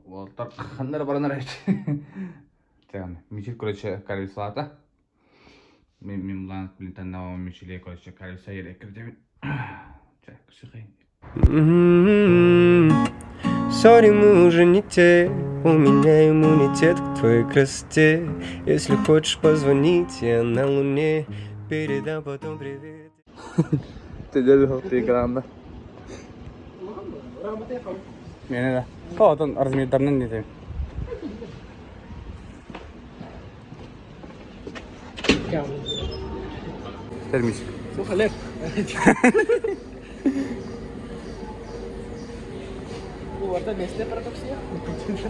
Уолаттар ханна эрэ баран эрэ Мичил, короче, Карвислата. Мимлан Клинтонного Мичиле, короче, Карвиса еле кирдебин. Sorry, мы уже не те. У меня иммунитет к твоей красоте. Если хочешь позвонить, я на луне. Передам потом привет. Ты Мені да. Отон размердарынан не Термис.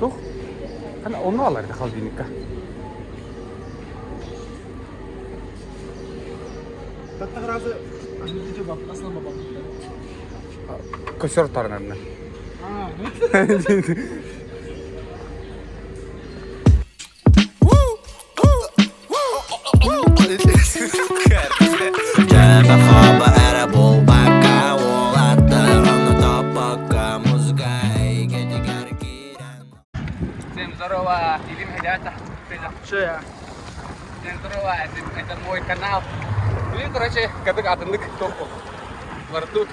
Тух? Ана онно алар холодильникка. Костер тарнарна. Дьэбэ-хообо эрэ буолбакка уолаттар ону топпокко музыка эйгэтигэр киирэн Всем здорово, Илим ребята. Всем здорово, это мой канал. Блин, короче, кадык атыннык топпу. Тут.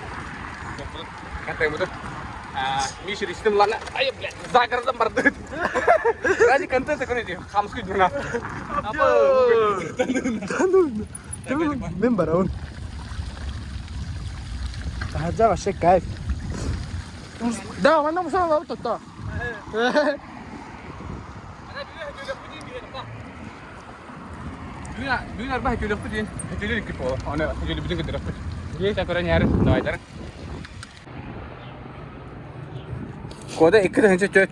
Катайбыт. Миша истим ладно. Ай, блядь, за городом бардыт. Ради контента, короче, хамский дурна. Мен барабын. Таһырдьа вообще кайф. Да, манна мусор тотто. Бүгүн арба хөтөлөхпүт диэн хөтөлөр икки буола. Оны хөтөлүбүтүн көтөрөхпүт. Дьиэ көрөн иһэр давайдар. Кода 2 4.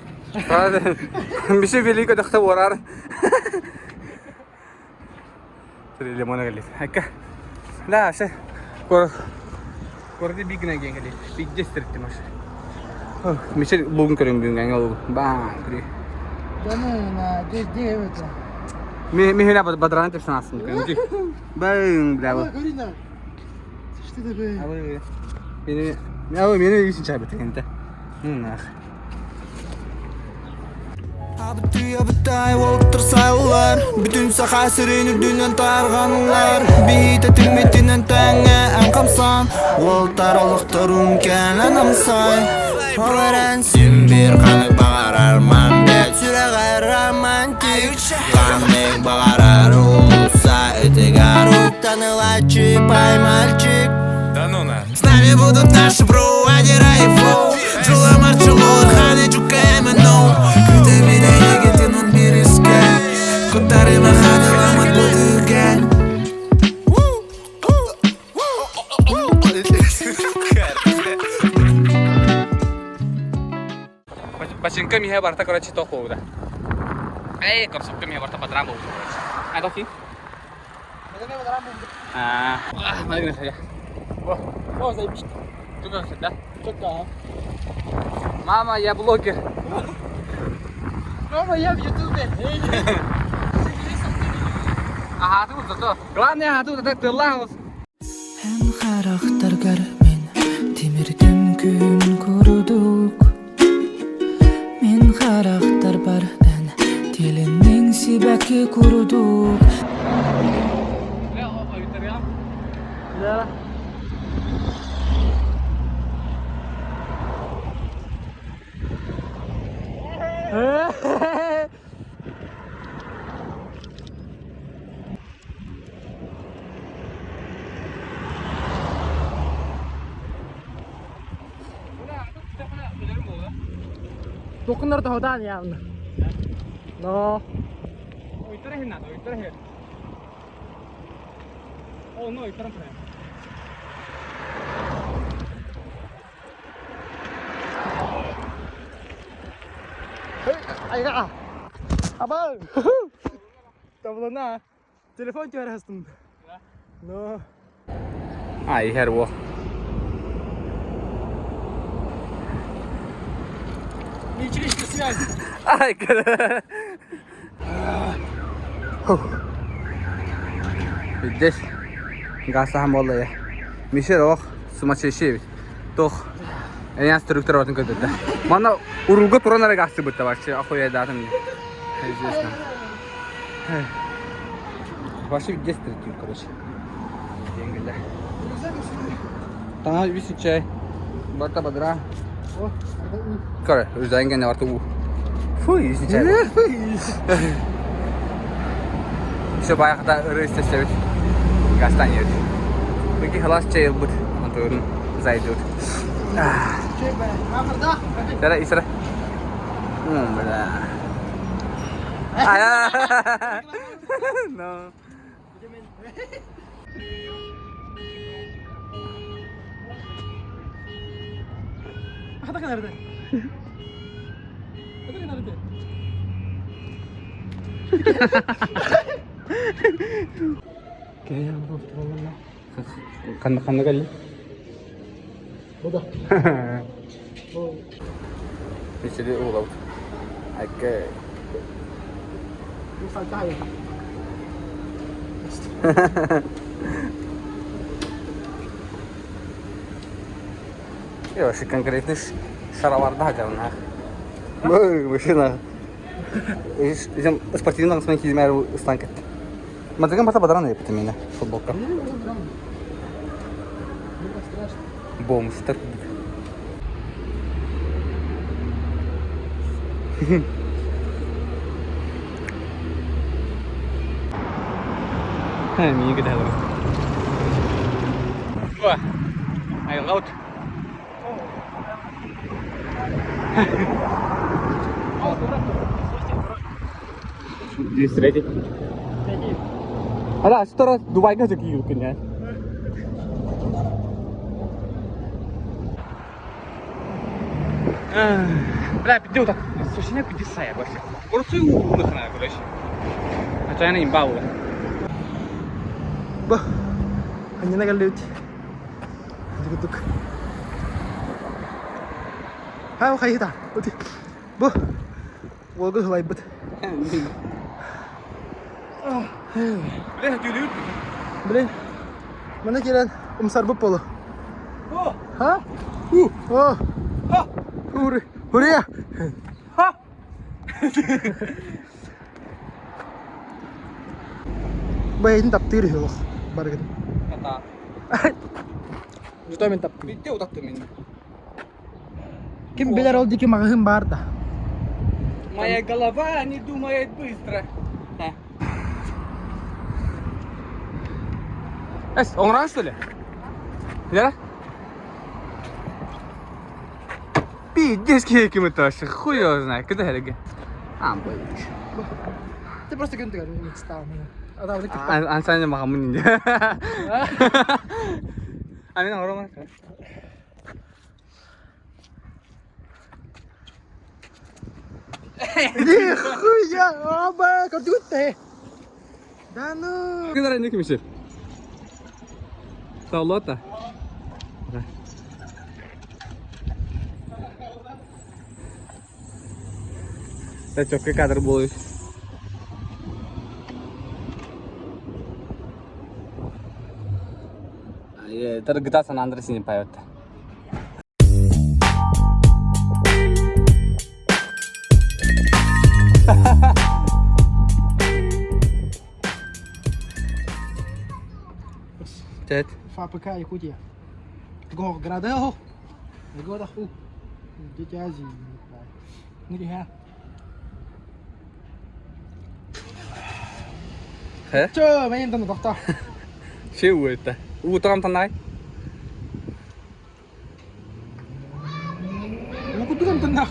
Мише велико дохта уорар. Лимона кэллит. Айка. Да, ше. Кор Корды бигна ген кэллит. Бигдестерти маш. Мише лугун көрүн бүгүн аңа лугун. Баң, при. Ми ми хена бадран тепсанасын. Баң, браво. Мени мени үйсүн чай біткен Нах. Абытай болып тұрсалар Бүтін саха сирин үрдүнөн тарганлар Биите тиммитинен тэҥэ эн хамсан Уолтар олохторун кэлэн амсай Ол эрэн син бир ханык баҕарар мамбет Сүрэҕэр романтик Ханнык баҕарар уулусса ытыгар Уктанылаччы пай мальчик Да ну на. С нами будут наши бро, Адира и Флоу Джула Марчелло, Хани Джука МНО Кыта меня егетин он бириске Кутары махадыламат бутыген Бачинка миһэ барта, короче, тохууда. Эй, корсопка миһэ барта бадран болду, короче. А, тохи? А, мына гына О, заебись. да? Чётко, Мама, я блогер. Мама, я в ютубе. Ага, тут зато. Главное, ага, тут это ты лаус. Эн харахтаргар мин тимирдим күн курдук Мин харахтарбар эн тилинниҥ сибэкки курдук Да. Докуннар тоһутаан явно. Но. О, ну, и трансфер. Айга. Аба. Таблана. Телефон түһэр Но. А, иһэр во. Личная связь. Ай, Здесь газахан болла я. Мишер ох, сумасшедший ведь. Тох. Эйээс түрүктэр атын көтүттэ. Манна уруулга туран эрэ гастыбытта вообще охуйдаатым. Известно. Вообще где стритюр, короче. Денгеле. Таҥа үс чай. Барта бадра. Короче, үздән генә барты у. Фу, үс чай. Все баягыда ыры истесебит. Гастан ебит. Бики халас чай ылбыт. Антон зайдут. Сара, исара. Бля. No. Ханна ханна кэлли? Бу да. Мисили уулабыт. Айка. И вообще конкретный шароварда хотя бы нах. Машина. Изем спортивный смен кизмер станкет. Мадыган бата бадран епті мені футболка. Бомстер. Мини кэтэһэлэр. Айылҕа Третий. Ала, что Дубайга закиюкин, Бля, піди отак. Слушай, не піди сая вообще. Просто улыхна, короче. А то я не имбау. Бу. Анньына кэллибит. Курдук. Ха, хайыта. Бу. Уолга сылайбыт. Бля, түүлүүр. Блин. Мана киирэн умсарбыт болу. Ха? О. Ури. Урия. Ха! Бэйэтин таптыыр үһү олох барыгын. Ата. Зато мин таптыыр. Битте утаттым мин. Ким билэр ол диэки маҕаһыын баар да. Моя голова не думает быстро. Эс, оҥорон что ли? Да? Пиздец, каким это вообще, хуй его знает, когда это? А, блядь. Ты просто күн түгэр мен стал. Адам Ансаня махамын инде. А мен ороман. Нихуя, аба, көрдүгүт Да ну. Кыдара не кимишев. Саулота. Та чёткий кадр был. Это GTA San Andreas не поет. Тет. ФАПК Якутия. Горградел. Городах у. Дети Азии. Нихуя. Хэ? Чё, мен там доктор. Че это? Утром танай. Ну куда там танах?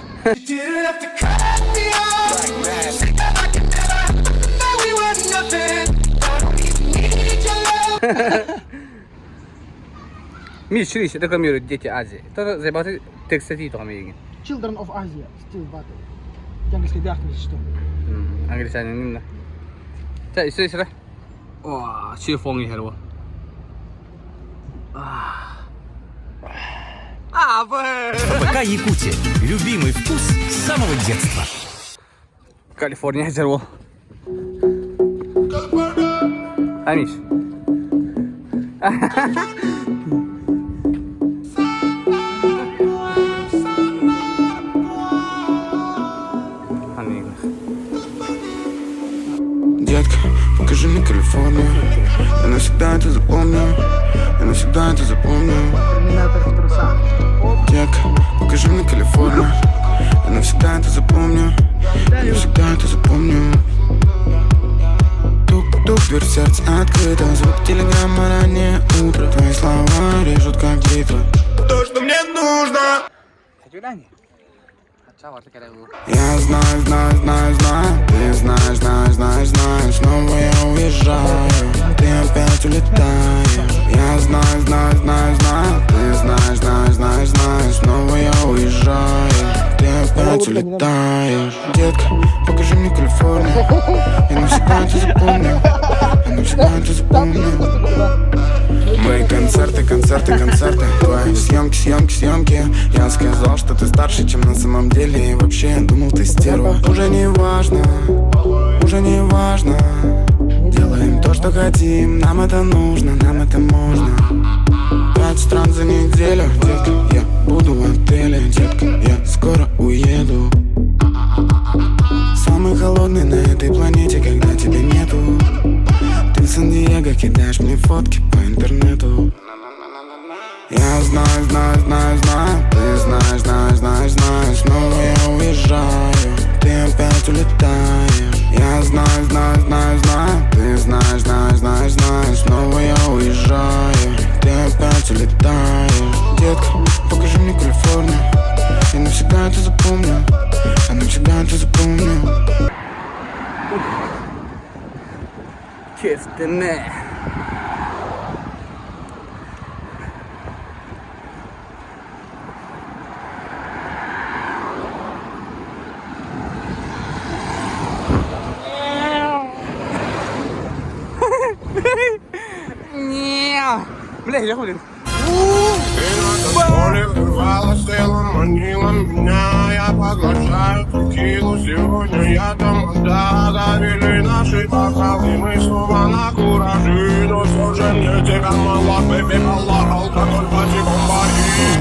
Миш, шриш, рекламируют Дети Азии. Это заебаты текстати тоҕо миигин. Children of Asia. Still battle. Английский дяхнет, что? Англичанин да. Чэ, исэ исэ. О, телефон иһэр уол. А, б. ПК Якутия. Любимый вкус с самого детства. Калифорния иһэр уол. Амиш. Калифорнию. Я навсегда это запомню. Я навсегда это запомню. Терминатор в трусах. Детка, покажи мне Калифорнию. Я навсегда это запомню. Я навсегда это запомню. Тук-тук, дверь в сердце открыта. Звук телеграмма раннее утро. Твои слова режут как бритва. То, что мне нужно. Я знаю, знаю, знаю, знаю. Ты знаешь, знаешь, знаешь, знаешь. Снова я уезжаю. Ты опять улетаешь. Я знаю, знаю, знаю, знаю. Ты знаешь, знаешь, знаешь, знаешь. Снова я уезжаю. Ты опять улетаешь. Детка, покажи мне Калифорнию. Я навсегда это запомню. Я навсегда это запомню. Мои концерты, концерты, концерты. Твои съемки, съемки, съемки. Я сказал, что ты старше, чем на самом деле. И вообще, я думал, ты стерва. Уже не важно, уже не важно. Делаем то, что хотим. Нам это нужно, нам это можно. Пять стран за неделю. Детка, я буду в отеле. Детка, я скоро уеду. Самый холодный на этой планете, когда тебя нету. Ты в Сан-Диего кидаешь мне фотки по интернету. Я знаю, знаю, знаю, знаю. Ты знаешь, знаешь, знаешь, знаешь. Снова я уезжаю. Ты опять улетаешь. Я знаю, знаю, знаю, знаю. Ты знаешь, знаешь, знаешь, знаешь. Снова я уезжаю. Ты опять улетаешь. Детка, покажи мне Калифорнию. Я навсегда это запомню. Я навсегда это запомню. Köfteme. Бля, я хуй. Поле рвало телом, манила меня. Я поглощаю текилу. Сегодня я там да, довели наши бокалы. Мы снова на куражи. Но все же мне тебя мало. Бэби, мало, алкоголь, пати, бомбари.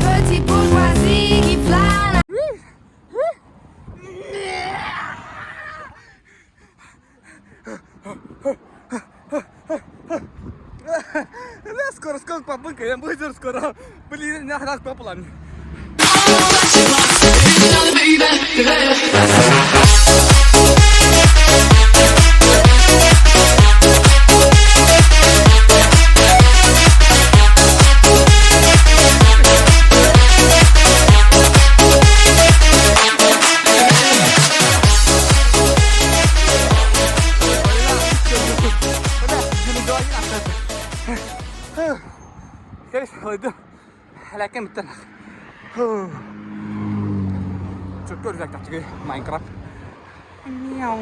Petite bourgeoisie qui flâne. Бля, скоро скоро попытка, я буду скоро. Блин, нахрен попала. Ләкин битте. Çok güzel taptı Minecraft. Miau.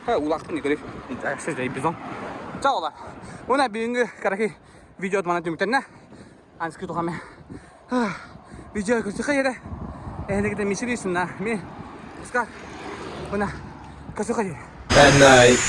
Улахтын игры. Bizon. Ciao. Уна бүгүнкү караки видео мана түмүктөннө. Ански тухаме. Видео көрсө ере. Эхнегде миширисин на ми. Ска. Уна көрсө. At night.